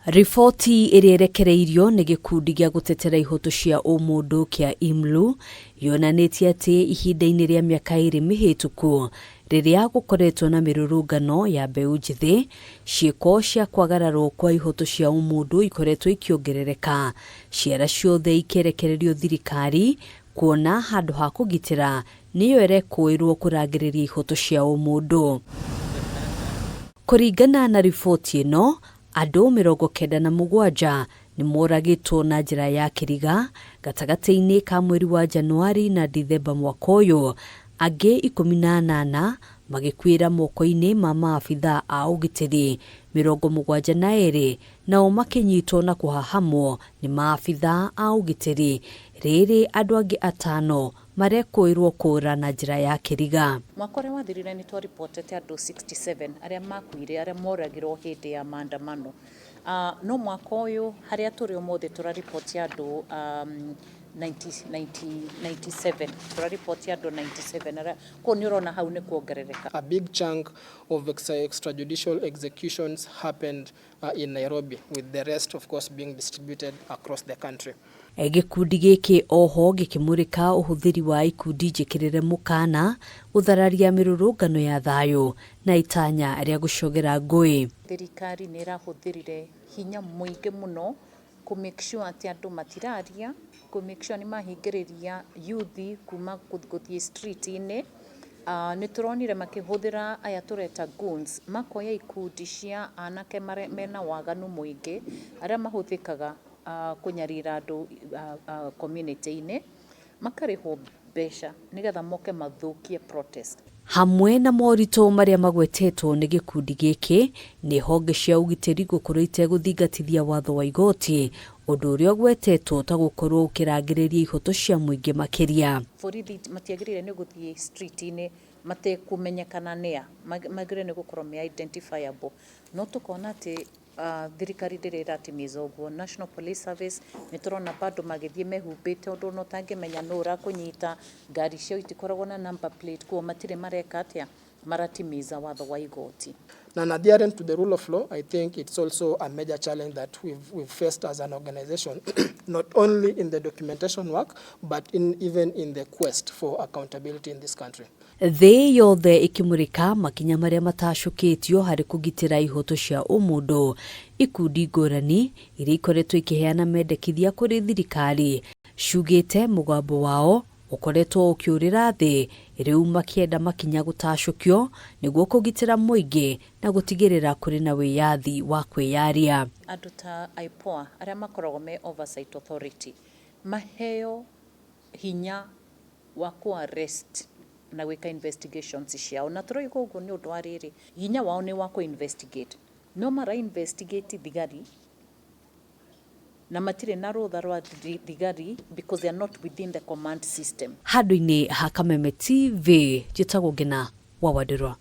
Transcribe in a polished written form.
Riboti ĩrĩa ĩrekereirio nĩ gĩkundi gĩa gũtetera ihoto cia ũmũndũ kĩa IMLU yonanĩtie atĩ ihinda-inĩ rĩa mĩaka 2 mĩhĩtũku rĩrĩa gũkoretwo na mĩrũrũngano ya mbeũ njĩthĩ, ciĩko cia kwagararwo kwa ihoto cia ũmũndũ ikoretwo ikĩongerereka, ciara ciothe ikerekererio thirikari kuona handũ ha kũgitĩra nĩyo ĩrekũĩrwo kũrangĩrĩria ihoto cia ũmũndũ. Kũringana na riboti ĩno, andũ 97 nĩ moragĩtwo na njĩra ya kĩriga gatagatĩ-inĩ ka mweri wa Januari na Dithemba mwaka ũyũ, angĩ 18 magĩkuĩra moko-inĩ ma maabithaa a ũgitĩri, 72 nao makĩnyitwo na kũhahamwo nĩ maabithaa a ũgitĩri, rĩrĩ andũ angĩ 5 marekũĩrwo kũũra na njĩra ya kĩriga. Mwaka ũrĩa wathirire nĩ twaribotete andũ 67 arĩa makuire, arĩa moragirwo hĩndĩ ya maandamano. No mwaka ũyũ harĩa tũrĩ ũmũthĩ tũrariboti andũ 97, tũrariboti andũ 97 arĩa koguo nĩ ũrona hau nĩ kuongerereka. A big chunk of extrajudicial executions happened in Nairobi, with the rest of course being distributed across the country. Gĩkundi gĩkĩ oho gĩkĩmũrĩka ũhũthĩri wa ikundi njĩkĩrĩre mũkana gũthararia mĩrũrũngano ya thayũ na itanya rĩa gũcogera ngũĩ. Thirikari nĩ ĩrahũthĩrire hinya mũingĩ mũno kũ make sure atĩ andũ matiraria, kũ make sure nĩ mahingĩrĩria youth kuma gũthiĩ street-inĩ. Nĩ tũronire makĩhũthĩra aya tũreta goons, makoya ikundi cia anake mena waganu mũingĩ arĩa mahũthĩkaga kũnyarira andũ community-inĩ, makarĩhwo mbeca nĩgetha moke mathũkie protest. Hamwe na moritũ marĩa magwetetwo nĩ gĩkundi gĩkĩ nĩ honge cia ũgitĩri gũkorwo itegũthingatithia watho wa igoti, ũndũ ũrĩa ũgwetetwo ta gũkorwo ũkĩrangĩrĩria ihoto cia mũingĩ makĩria. Borithi matiagĩrĩire nĩ gũthiĩ street-inĩ matekũmenyekana nĩa, magĩrĩire nĩ gũkorwo me identifiable. No tũkona atĩ thirikari ndĩrĩ ĩratimiza ũguo. National Police Service nĩ tũrona bado magĩthiĩ mehumbĩte ũndũ ona ũtangĩmenya nũ ũrakũnyita, ngari ciao itikoragwo na number plate, koguo matirĩ mareka atĩa, maratimiza watho wa igoti. And adherence to the rule of law, I think it's also a major challenge that we've faced as an organization, not only in the documentation work, but even in the quest for accountability in this country. Thĩ yothe ĩkĩmũrĩka makinya marĩa matacũkĩtio harĩ kũgitĩra ihoto cia ũmũndũ, ikundi ngũrani iria ikoretwo ikĩheana mendekithia kũrĩ thirikari ciugĩte mũgambo wao ũkoretwo ũkĩũrĩra thĩ, rĩu makĩenda makinya gũtacũkio nĩguo kũgitĩra mũingĩ na gũtigĩrĩra kũrĩ na wĩyathi wa kwĩyaria. Andũ ta IPOA arĩa makoragwo me oversight authority maheo hinya wa kũ arrest na gwĩka investigations ciao, na tũroiga ũguo nĩ ũndũ wa rĩrĩ, hinya wao nĩ wa kũ investigate, no mara investigate thigari na matirĩ na rũtha rwa thigari because they are not within the command system. Handũ-inĩ ha Kameme TV, njĩtagwo Ngina wa Wandirwa.